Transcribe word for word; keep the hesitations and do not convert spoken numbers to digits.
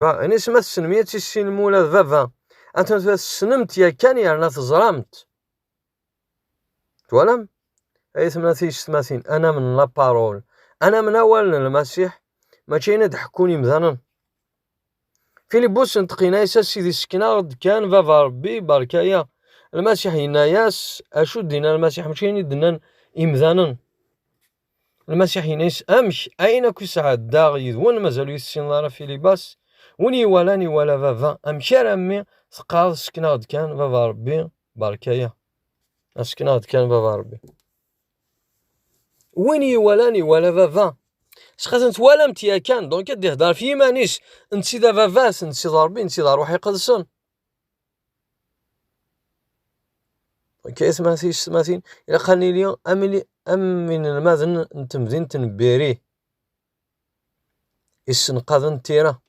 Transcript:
Anis ma tessnem ad tissinem ula d baba. Atan tura tessnemt yakan yerna teẓramt. Twalam? Ay tmnatin s tmatin, anamen la parole, anamen awal n Lmasiḥ, mačči ayen ad d-ḥekkun imdanen. Filibus n tqina-is a Sidi, sken-aɣ-d kan baba Ṛebbi, berka-ya. Lmasiḥ yenna-yas, acu d-yenna Lmasiḥ, mačči ayen i d-nnan imdanen. Lmasiḥ yenna-yas, amek ayen akk i sɛeddaɣ yid-wen mazal ur yi-tessineḍ ara Filibas? Win iwalan iwala baba, amek ara mmi teqqareḍ sken-aɣ-d kan baba Ṛebbi, berka-ya. Sken-aɣ-d kan baba Ṛebbi. Win iwalan iwala baba. Sqaten twalamt yakan, donc ad d-ihder ɣef yiman-is, netta d baba-s, netta d Ṛebbi, netta d ṛṛuḥ iqedsen. Akka i tmatin s tmatin, ilaq ad nili am ili-, am inelmaden n temdint n Biri, issenqaden tira.